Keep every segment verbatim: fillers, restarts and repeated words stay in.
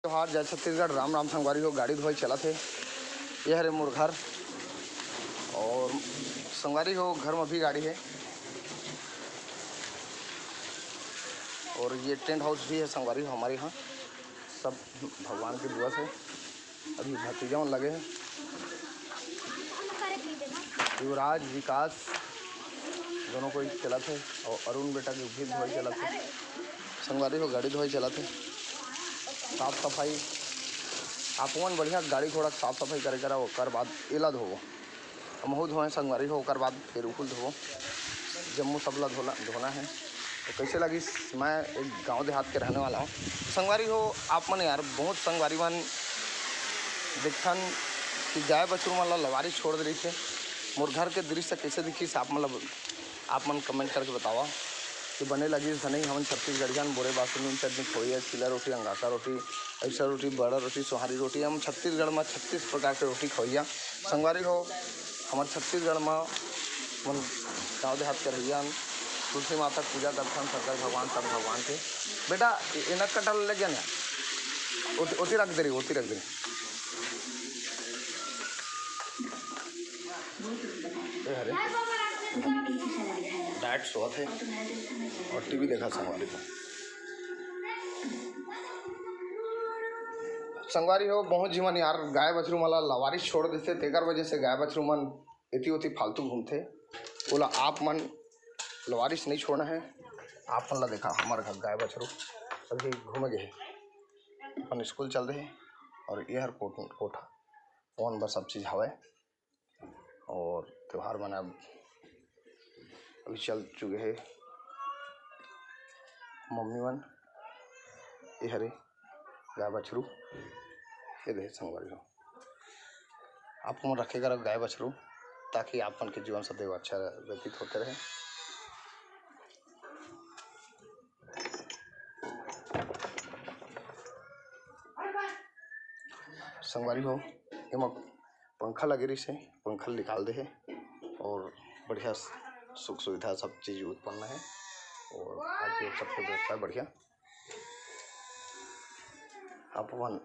जोहार, जय छत्तीसगढ़, राम राम संगवारी हो। गाड़ी धोए चलत हे, ये हरे मोर घर। और संगवारी हो, घर में भी गाड़ी है और ये टेंट हाउस भी है संगवारी हो हमारे यहाँ। सब भगवान की दुआ से अभी भतीजा मन लगे हैं। युवराज, विकास दोनों कोई चलत है और अरुण बेटा के भी धोई चलत है। संगवारी हो, गाड़ी धोई चलत है। साफ सफाई, आप मन बढ़िया गाड़ी घोड़ा के साफ सफाई करे करा, ओकर बाद एला धोवो। हमहू धोए संगवारी हो, ओकर बाद फिर उकुल धोवो। जम्मो सब ला धोला, धोना है। तो कैसे लगिस? मैं एक गांव देहात के रहने वाला हूँ। संगवारी हो, आप मन यार, बहुत संगवारी मन देखथन कि गाय बछरू मन ला लवारी छोड़ दे रहिथे। मोर घर के दृश्य कैसे दिखिस, आप मन ला, आप मन कमेंट करके बतावा कि बने लगिस धनई। हमन छत्तीसगढ़िया बोरे बासुनी चटनी खोइया, चीला रोटी, अंगासा रोटी, अइसा रोटी, बड़ा रोटी, सोहारी रोटी, हम छत्तीसगढ़ में छत्तीस प्रकार के रोटी खोइया। संगवारी हो, हमर छत्तीसगढ़ में मन गाँव देहात के रहिया, तुलसी माता के पूजा करथन, शंकर भगवान, सब भगवान के। बेटा, ए-, एना कटल ले गया ना, ओती, ओती रख दे रही, ओती रख दे रही। ए हरे, डाइट सोत है और टीवी देखा संगवारी हो। संगवारी हो, बहुत जीवन यार गाय बछरू मन ला लवारिस छोड़ देथे, तेकर वजह से गाय बछरू मन एती ओती फालतू घूमथे। ओला आप मन लवारिस नहीं छोड़ना है। आप मन ला देखा, हमारे घर गाय बछरू अभी घूमे गए हैं, अपन स्कूल चल रहे हैं। और ये हर कोठ-, कोठा, ओन बर सब चीज हवय। और त्योहार मन अब अभी चल चुके हैं। मम्मी मन, ये हरे गाय बछरू, ये दे संगवारी हो। आप मन रखे करा गाय बछरू, ताकि आप मन के जीवन सदैव अच्छा व्यतीत होते रहे। संगवारी हो, एमा पंखा लगे रहिस हे, पंखा ल निकाल दे हे और बढ़िया सुख सुविधा सब चीज उत्पन्न है और आज ये सबके व्यवस्था बढ़िया। आप मन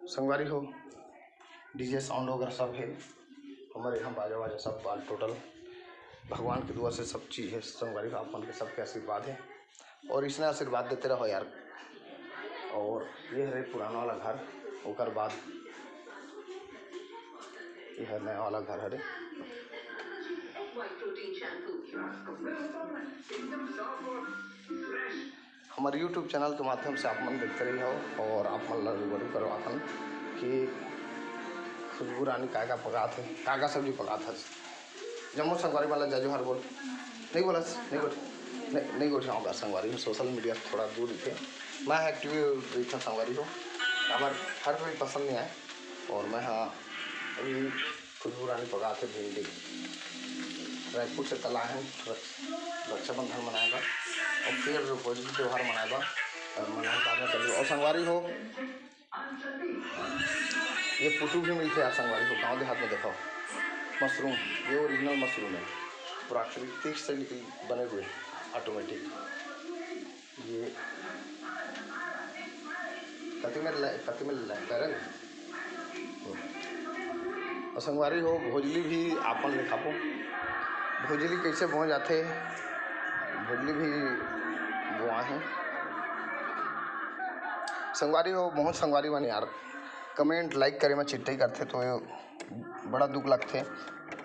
संगवारी हो, डीजे साउंड वगैरह सब है, हमारे यहाँ बाजा वाजा सब बाल टोटल भगवान के दुआ से सब चीज है संगवारी हो, आप मन के सबके आशीर्वाद है। और इसने आशीर्वाद देते रहो यार। और ये हरे पुराना वाला घर, ओकर बाद ये हर नया वाला घर हरे। हमारे YouTube चैनल के माध्यम से आप मन देखते रही हो और आप मन ला रूबरू करवाथन कि खुशबू रानी का का पकात है, का का सब्जी पकात है। जम्मो संगवारी मन ला जय जोहार बोल। नहीं बोलस, नहीं गोठ-, नहीं, नहीं गोठियाऊंगा संगवारी हो, सोशल मीडिया से थोड़ा दूर रहिथे। मैं एक्टिव रहिथन संगवारी हो, काबर हर कोई पसंद नहीं आए। और मैं हाँ अभी खुशबू रानी पकात है भिंडी, रायपुर से कल आए हैं रक्ष-, रक्षाबंधन मनाए बर और फिर होली त्योहार मनाए बर, अ, मनाए बाद में चलिए। और संगवारी हो, ये पुटू भी मिलथे यार संगवारी हो, गाँव देहात में देखो, मशरूम, ये ओरिजिनल मशरूम है, प्राकृतिक से निकल बने हुए, ऑटोमेटिक। ये कति में ल-, कति में ल-, करल? और संगवारी हो, भोजली भी आपन दिखाबो। भोजली कैसे बोए जाथे, भोजली भी बोआ है। संगवारी हो, बहुत संगवारी मन यार comment like करे में चिट्ठई करथे तो बड़ा दुख लगथे।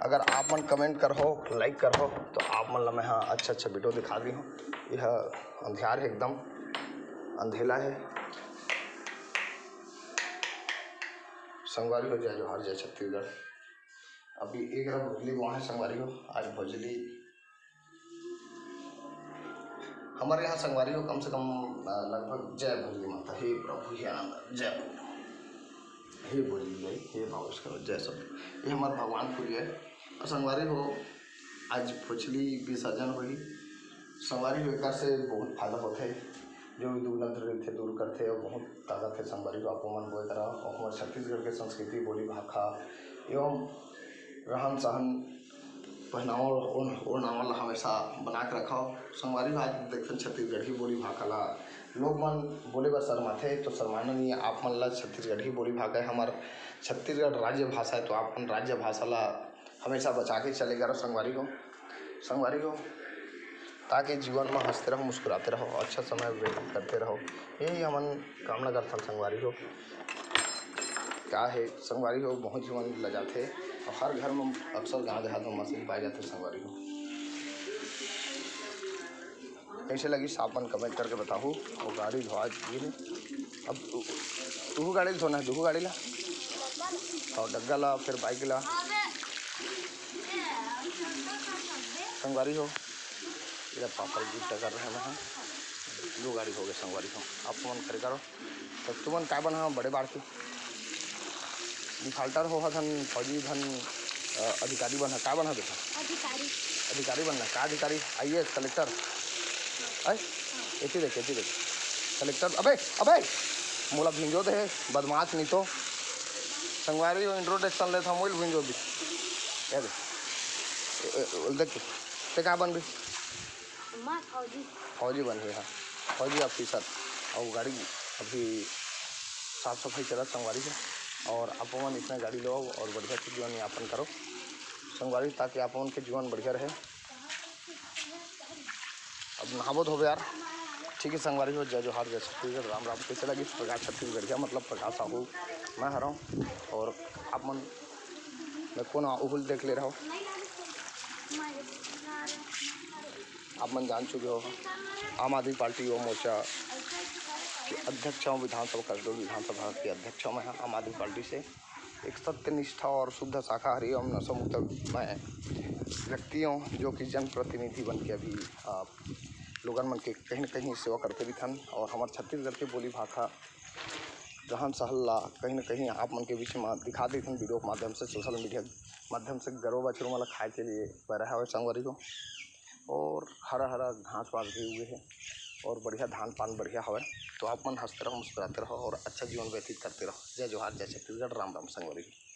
अगर आप मन comment करहो, like करहो तो आप मन ला मैं हा अच्छा अच्छा वीडियो दिखा दी हूँ। यह अंधियार है, एकदम अंधेला है। संगवारी हो, जय जोहार, जय छत्तीसगढ़। अभी एक रहा भोजली वहाँ है संगवारी हो, आज भोजली हमारे यहाँ संगवारी हो कम से कम, अ, लगभग जय भोजली माता, हे प्रभु, हे आनंद, जय भोजली, हे भोजली भाई, हे बाबा, जय सब, ये हमारे भगवान फूल है। और संगवारी हो, आज भोजली विसर्जन होही। संगवारी हो, एकर से बहुत फायदा होथे, जो भी दुख दर्द रहिथे दूर करथे और बहुत ताकत है संगवारी हो, आप मन बोए करा। और हमारे छत्तीसगढ़ के संस्कृति, बोली भाखा एवं रहन सहन पहनावा, ओढ़-, ओढ़नावा ला हमेशा बना के रखव। संगवारी हो, आज देखथन छत्तीसगढ़ी बोली भाखा ला। लोग मन बोले बर शर्माथे, तो शर्माना नहीं, आप मन ला छत्तीसगढ़ी बोली भाखा है, हमर छत्तीसगढ़ राज्य भाषा है, तो आप मन राज्य भाषा ला हमेशा बचा के चले करो संगवारी हो। संगवारी हो, ताकि जीवन में हंसते रहो, मुस्कुराते रहो, अच्छा समय व्यतीत करते रहो, यही हमन कामना करथन संगवारी हो। का है संगवारी हो, बहुत जीवन लजाथे और हर घर में अक्सर गाँव देहात में मशीन पाए जाथे संगवारी हो। कैसे लगी साफ मन कमेंट करके बताहू। और गाड़ी धोआ चुकी है, अब तू गाड़ी धोना है, दू गाड़ी ला और डग्गा ला, फिर बाइक ला। संगवारी हो, इधर पापड़ गिफ्ट कर रहे हैं, दू गाड़ी हो गए संगवारी हो। आप मन खरीदा रहो। तो तुमन का बनहा बड़े बाढ़ के? डिफाल्टर हो हन, फौजी हन, अ, अधिकारी बनहा, का बनहा बेटा? अधिकारी। अधिकारी बनना, का अधिकारी? IAS, collector? आय? एती देख, एती देख। कलेक्टर, अबे, अबे! मोला भिंजो दे, बदमाश नहीं तो। संगवारी हो, इंट्रोडक्शन लेत हम, मोइल भिंजो दी। ये देख। ए, ए, देख, ते का बनबे? मैं फौजी। फौजी बन गए, हाँ, फौजी ऑफिसर। और गाड़ी अभी साफ सफाई चलत संगवारी है, और आप मन इसमें गाड़ी लो और बढ़िया से जीवन यापन करो संगवारी, ताकि आप मन के जीवन बढ़िया रहे। अब नहाबो धोबे यार। ठीक है संगवारी हो, जय जोहार, जय छत्तीसगढ़, राम राम। कैसे लगी प्रकाश छत्तीसगढ़िया, मतलब प्रकाश साहू मैं हरव, और आप मन मैं कौन उहुल देख ले रहो। आप मन जान चुके हो, आम आदमी पार्टी युवा मोर्चा के अध्यक्ष हूँ, विधानसभा, कसडोल विधानसभा के अध्यक्ष हूँ मैं, आम आदमी पार्टी से। एक सत्यनिष्ठा और शुद्ध शाकाहारी एवं नशा मुक्त मैं व्यक्ति हूँ, जो कि जनप्रतिनिधि बन के अभी, आ, लोगन मन के कहीं ना कहीं सेवा करते रहिथन और हमारे छत्तीसगढ़ के बोली भाखा रहन सहन ला कहीं ना कहीं आप मन के बीच में दिखा देथन वीडियो के माध्यम से, सोशल मीडिया के माध्यम से। गरवा बछरू मन ला खाए के लिए पैरा हवे संगवारी हो, और हरा हरा घास वास भी उगे है और बढ़िया धान पान बढ़िया हवे। तो आप मन हंसते रहो, मुस्कुराते रहो और अच्छा जीवन व्यतीत करते रहो। जय जोहार, जय छत्तीसगढ़, राम राम संगवारी हो।